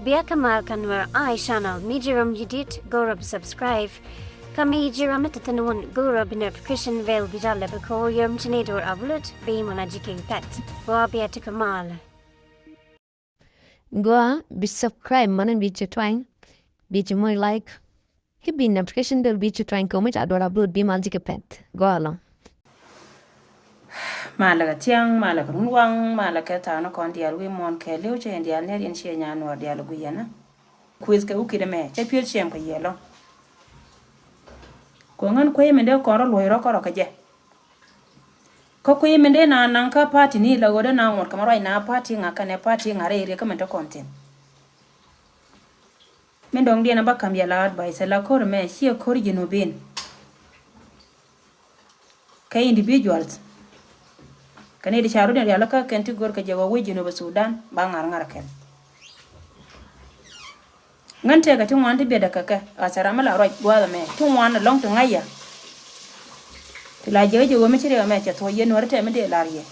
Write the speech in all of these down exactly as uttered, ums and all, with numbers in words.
Bia kä mal kä Nuer Eye Channel, mi ji̱ rom ji̱ dit go̱o̱rä bi subscribe. Kä mi ji̱ rom mi te thi̱n wun go̱o̱rä bi notification bell bi jal lɛ bi ko̱o̱r yom ci ni do̱r upload bi mɔna ji̱ ki̱n pɛt. Gua bia ti kä mal. Gua bi subscribe mɔna bi ci twany, bi ci moc like. Ki bi notification bell bi ci twany kɛ mi ca do̱r upload bi mal ji̱ ki̱n pɛt. Gua lɔ. Malɛ kɛ thiaŋ, malɛ kɛ runwaŋ, malɛ kɛ tha̱a̱ŋ ni kɔn diaal wi̱i̱ muɔ̱ɔ̱n kɛɛliw cɛ yɛn diaal nɛr yɛn ciɛ nyan nuɔɔr diaal guiyɛn. Kueth kɛ wukit ɛmɛ cɛ piöth ciɛm kɛ yɛ lɔ. Kɛ ɣän kuey min dee kɔn rɔ luɔ̱c rɔ kɔrɔ kɛ jɛ. Kä kuey min dee na naŋ kä party ni la ɣöö dee na ŋuɔ̱t kɛ ma ruac na party ŋa kɛnɛ party ŋa rɛy riɛk kä min te kɔn thi̱n. Min dɔ̱ŋ diɛn a ba ka̱m yɛ la advice la ko̱r mɛ ciɛ ko̱r Jinubin. Kɛ individuals. Kɛ ni di ca rut in rial kä kɛn ti go̱r kɛ jɛ wä wec Jinub Sudan ba ŋa̱r ŋa̱r kɛn. Ŋän tɛkɛ ti ŋuan ti biɛt kɛ kɛ a sɛ ram mi la ruac gua̱a̱th ɛmɛ ti ŋuan ɛlɔ̱ŋ ti ŋa̱c ya. Ti la jɛ wec jɛ wä mi ci riɛk ɛmɛ cɛ thuɔ̱c yɛ nuɔ̱ri tɛ mi dee lar yɛ.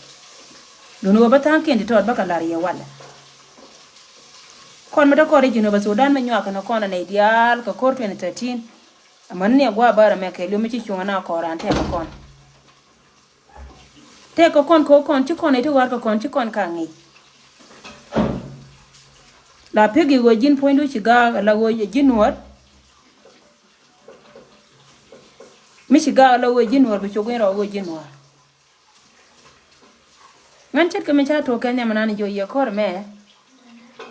Duni wä bä tha̱a̱ŋ kiɛn ti tɔɔt bä kɛ lar yɛ walɛ. Kɔn mi te kɔn ri Jinub Sudan mi nyuak kɛn kɔn anɛy diaal kɛ ko̱r twenty thirteen. Amäni ni agua̱a̱ bärä mɛ kɛ li̱w mi ci cuŋä na kɔɔran tɛkɛ kɔn. Tɛkɛ kɔn kɛ kɔn ci kɔn iti ɣɔ̱a̱r kɛ kɔn ci kɔn ka ŋi̱i̱c. La pek i̱ ɣöö ji̱n puɔ̱nydu ci gaak ala ɣöö ji̱ nuɔ̱ɔ̱r. Mi ci gaak ala ɣöö ji̱ nuɔ̱ɔ̱r bi cuk in rɔ ɣöö ji̱ nuɔ̱ɔ̱r. Ŋän ce̱tkɛ mi ca tuɔɔk kɛ nhiam nan jiɔ yɛ ko̱r mɛ.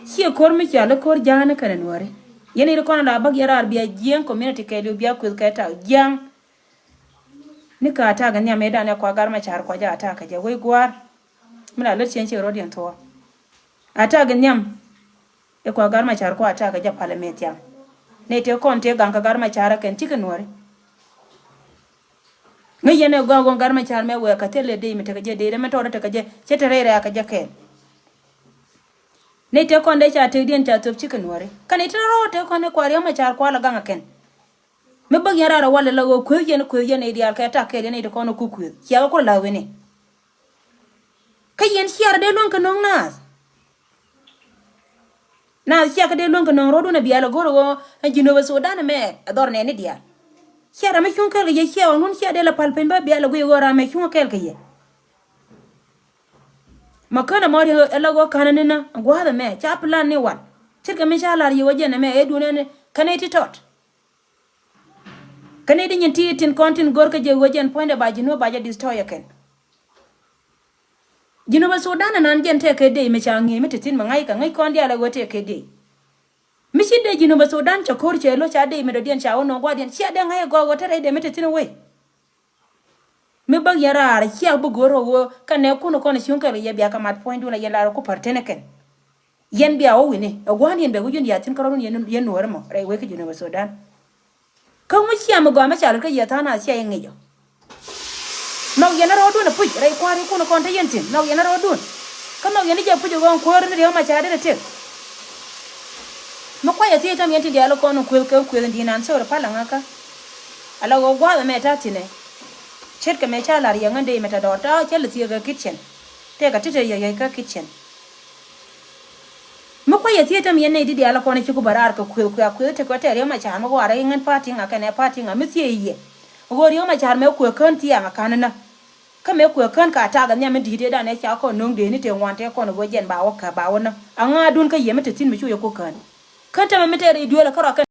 Ciɛ ko̱r mi cɔal i̱ ko̱r ja̱a̱n kɛnɛ nuɔ̱ɔ̱ri. Yɛn i̱ ri kɔn la bäk yɛ raar bia jiɛŋ community kɛɛliw bia kueth kɛ tak jiaŋ. Ni ka atak in nhiam i̱ dan ɛ kua gar mɛ car kua jɛ atak kɛ jɛ wec gua̱a̱r. Mi la lät cieŋ ciɛ rɔ̱diɛn thuɔ̱ɔ̱. Atak in nhiam i̱ kua gar mɛ car kua atak kɛ jɛ palɛ mɛ thiaŋ. Ni tëë kɔn tëë gaŋ kɛ gar mɛ car ɛ kɛn cikɛ nuɔ̱ɔ̱ri. Ŋäc yɛn ɛ gɔaa ɣöö gar mɛ car mɛ wɛɛk kä thilɛ dee mi tekɛ jɛ dee dee mi tɔɔrɛ tekɛ jɛ cɛ te rɛy rɛ̈ɛ̈kä jɛ kɛɛl. Nɛy tëë kɔn dee ca tëkdiɛn ca thöp cikɛ nuɔ̱ɔ̱ri. Kɛn i̱ te rɔ̱ tëë kɔn i̱ kua riɛm mɛ car kua la gaŋ ɛ kɛn. Mi bäk yɛn raar ɛ walɛ la ɣöö kueth yɛn kueth yɛn nɛy diaal kɛ tak kɛɛl yɛn nɛy ti kɔn ɛ ku kueth ciakä ku la̱a̱ wi̱ni. Kä yɛn ciaar dee luäŋ kɛ no̱o̱ŋ naath. Na ciɛ kä dee luäŋ kɛ nööŋ ro̱o̱dun a bial a go̱r a ɣöö a Jinub a Sudan mɛ a dhɔr nɛɛni diaal. Ciɛ ram mi cuŋ kɛɛl kɛ yɛ ciɛ ɣɔn wun ciɛ dee la pal piny bä bial a guiy ɣöö ram mɛ cuŋ kɛɛl kɛ yɛ. Ma kän a mɔr yɛ la ɣöö ka̱n ni na gua̱a̱th ɛmɛ ca plan ni wal. Ce̱tkɛ mi ca lar yɛ wä jɛn ɛmɛ ɛ duun ɛn kɛn ɛ ti tɔt. Kɛn i̱ di nyin ti tin kɔn tin go̱r kä jɛ ɣöö jɛn puɔ̱nydɛ ba Jinub ba jɛ destroy ɛ kɛn. Jinub a Sudan anan jɛn tɛk kɛ dee mi ca ŋi̱i̱c mi ti thin mi ŋa̱c kɛ ŋäc kɔn diaal ɛ ɣöö tɛk kɛ dee. Mi ci dee Jinub a Sudan cɛ ko̱r cɛ lo̱c ca dee mi dɔ̱diɛn ca wä no̱o̱ŋ gua̱diɛn cia dee ŋa̱c ɛ gɔɔk ɣöö te rɛy dee mi ti thin ɛ wei. Mi bäk yɛn raar cia bi go̱r ɛ ɣöö kɛ nɛɛkun kɔn cuŋ kɛl kɛ yɛ bia kɛ mat puɔ̱nydun a yɛn lar ɛ ku pär tɛn ɛ kɛn. Yɛn bia wä wi̱ni ɛ gua̱a̱n yɛn bɛ wi̱c yɛn ya thi̱n kärɔ̱dun yɛn nuɔ̱ɔ̱ri mɔ rɛy wec kä Jinub a Sudan. Kä ŋuc ciam mi gɔaa mi ca lät kä yɛ tha̱a̱ŋ a cia yɛ ŋic ɔ. Nhɔk yɛn a rɔɔdun a puc rɛy kua̱ri kun kɔn te yɛn thi̱n nhɔk yɛn a rɔɔdun. Kä nhɔk yɛn i̱ jɛ puc ɛ ɣɔ̱ɔ̱ŋ kuäär ni riɛw ma ca den a tëk. Mi kuac a thiec tam yɛn ti diaal kɔn kueth kɛ kueth in di̱i̱n an thöör pal aŋäkä. Ala ɣöö gua̱a̱th ɛmɛ ta̱a̱ thi̱n ɛ. Ce̱tkɛ mɛ ca la̱r yɛ ŋän dee mɛ te dɔɔr ta̱a̱ cä lɛ thiek kɛ kitchen. Tëëkɛ ti̱ti̱ yɛ yɛ kä kitchen. Mi kuac yɛ thiec täm yɛn nɛy ti diaal kɔn ci ku bä raar kɛ kuëth kuɛ a kuëth tekɛ tɛɛr yɛ ma ca̱a̱r mi guaar rɛy ŋän party ŋa kɛnɛ party ŋa mi thiec yɛ. Ɣöö riɛk ma ca̱a̱r mɛ kuëë kään thiaŋ a ka̱n nä. Kä mɛ kuëë kään ka ta̱a̱ gɛ nhiam mi di̱i̱t ëëdan ɛ ca kɔn no̱o̱ŋ dee ni tëë ŋuan tëë kɔn ɛ ɣöö jɛn ba wä kä ba wä nä. Aŋa̱a̱dun kä yɛ mi te thi̱n mi cu yɛ ku kään. Kään tämɛ mi tɛɛr i̱ duëël ɛ kärɔa kɛn.